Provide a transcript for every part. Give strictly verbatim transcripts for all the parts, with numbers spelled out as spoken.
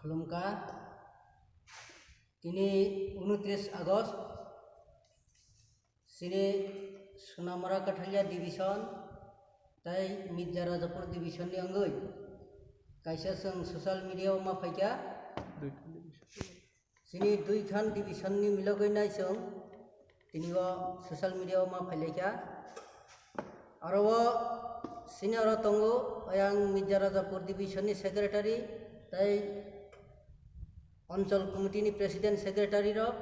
Khulumkha. Tini unotris August, chini Sonamara Kathalia Division tei Mirza Rajapur Division ni wngwi kaisa chwng social media o ma phaikha. Chini Duikhan Division ni milogwi nai chwng tini o social media o ma phailaikha. Aro o sini oro tongo, ayang Mirza Rajapur Division ni secretary tei Anchal Committee ni president secretary rok,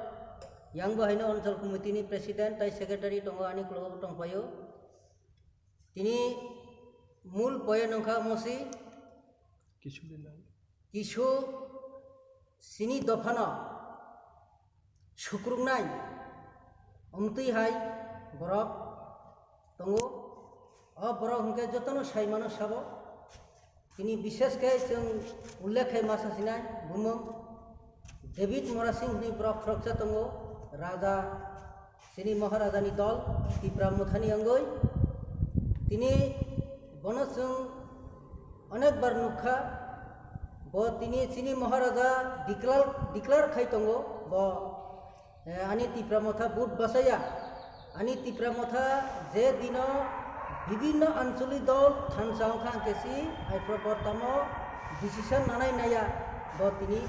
yang bo haino Anchal Committee ni president tei secretary tongo, ani ukulok bo tongphaio. Tini mul point wngkha omo si, kisu sini dophano sukruknai omtwi hai borok tongo. O borok hwnkhe jotono sai mano sabo. Tini bishesh khe chwng ullekh khai masa sinai bumung David Murasing hwnwi borok khoroksa tongo, raja, chini Maharajani dol, Tipra Mothani wngwi. Tini bono chwng onek bar nukha, bo tini chini Maharaja declare, declare khai tongo, bo, eh, ani Tipra Motha vote bachaya. Ani Tipra Motha je dino bibinno ancholi dol thansa wngkha, hwnkhe si aipro bortamo decision nanai naya, bo tini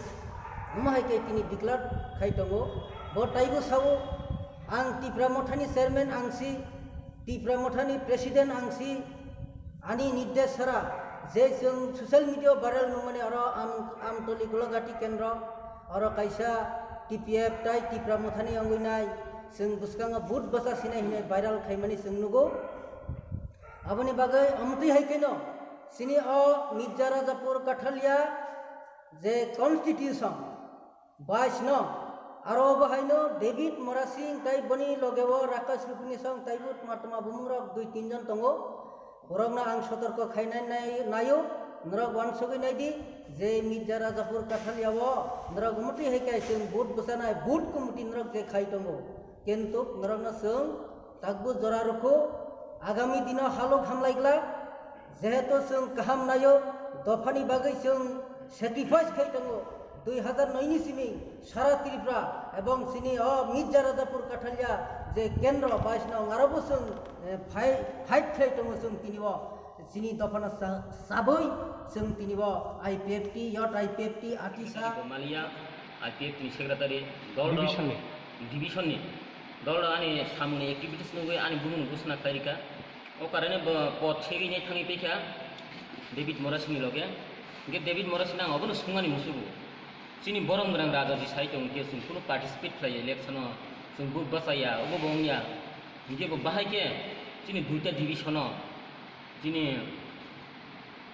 omo hai khe tini declare khai tongo. Bo taibo sao, ang Tipra Mothani chairman ang si, Tipra Mothani president ang si, ani nirdesh sara je chwng social media o viral nungmani oro Am-, Amtoli Golagati kendro, oro kaisa T P F tai Tipra Mothani wngwi nai, chwng bwskango vote bacha sinai hinwi viral khaimani chwng nugo. Aboni bagwi amtwi hai kheno chini o Mirza Rajapur Kathalia je constitution, Bais no, aro bo haino David Morasing tai boni loge o Rakesh Rupini song taibo tma tma bumung rok dui tin jon tongo. Borok no ang sotorko khainai nai-, naio, norok wansugwi naidi je Mirza Rajapur Kathalia o norok umutwi hai khe chwng vote bwchanai, vote committee norok je khai tongo. Kintu norok no chwng takbu jora rwkhu, agami dino halok hamlai glak. Jehetu chwng kaham naio, dophani bagwi chwng sacrifice khai tongo. Dui hazar noi ni simi sara Tripura ebong chini o Mirza Rajapur Kathalia je kendro bais nong aro bo chwng, eh, phai-, fight khlai tongo chwng tini o. Chini dophano sa-, sabwi chwng tini o I P F T, yot I P F T, atisa. Malia, I P F T ni secretary, dol rok, division ni. Division ni. Dol rok ani samung ni activities nugwi ani bumung busna khlai rika. O karane bo pot segwi nai thangwi paikha David Morasini loge. Hingke David Morasini ang obono sungmani musugo. Chini borom gwnang raja ji sai tong khe chwng kunu participate khlai election o chwng vote bachaya, obo bo wngya. Hingke bo bahai khe chini duita division o chini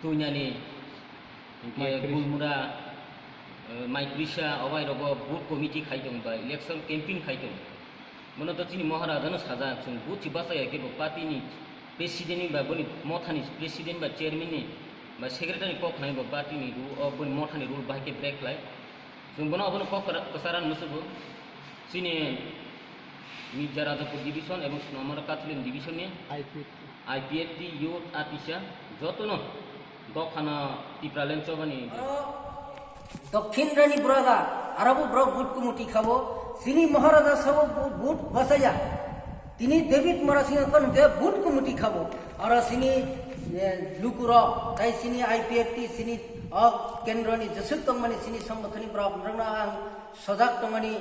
Tuinani, hingke Maikrisa. Gulmura, eh, Maikrisa, obai rogo vote committee khai tong ba election campaign khai tong. Bono to chini Maharajano sajak, chwng buchi bachaya khe bo party ni president ni ba boni mothani president ba chairman ni ba secretary ni kok khnai bo party ni ru-, o boni mothani rule bahai khe break khlai. Chwng bono obono kok kwra-, kwchara musugo. Chini Mirza Rajapur division ebong Sonamara Kathulian division ni I P F T. I P F T youth atisa jotono dophano Tipraland chobani. Aro Dokhin Rani Buraga, arabo borok but kumuti khabo, chini Maharaja sabo bu-, but bachaya. Tini David Murasing kon ke but kumuti khabo. Aro chini, eh, lukurok, tai chini I P F T, chini o kendroni jesuk tongmani chini songgothoni borok, borokno ang sojak tongmani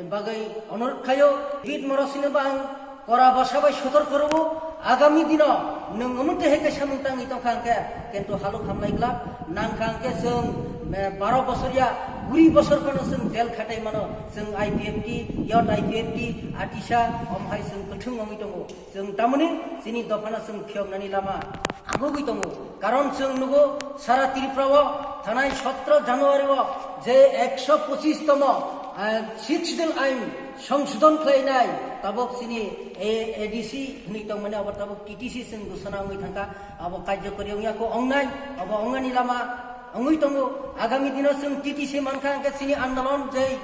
bagwi onurot khaio. David Murasingno bo ang kora basa bai sotor korogo, agami dino nwng omo twi hai khe samung tangwi tongkha hwnkhe, kintu halok hamlai glak nangkha hwnkhe chwng, eh, baro bosor ya, kuri bosor phano chwng jail khatai mano, chwng I P F T, yot I P F T, atisa, omo hai chwng kwthwng wngwi tongo. Chwng tamoni chini dophano chwng phiyoknani lama agogwi tongo. Karon chwng nugo sara Tripura o thanai sotro January o je ekso pochis tomo, ah, Sixth Schedule ain songsodon khlainai tabok chini A-, A D C hwnwi tongmani abo tabok T T C chwng ghosona wngwi thangkha. Abo karjokori wngya kho ongnai, abo ongani lama wngwi tongo. Agami dino chwng T T C mankha hwnkhe chini andolon jei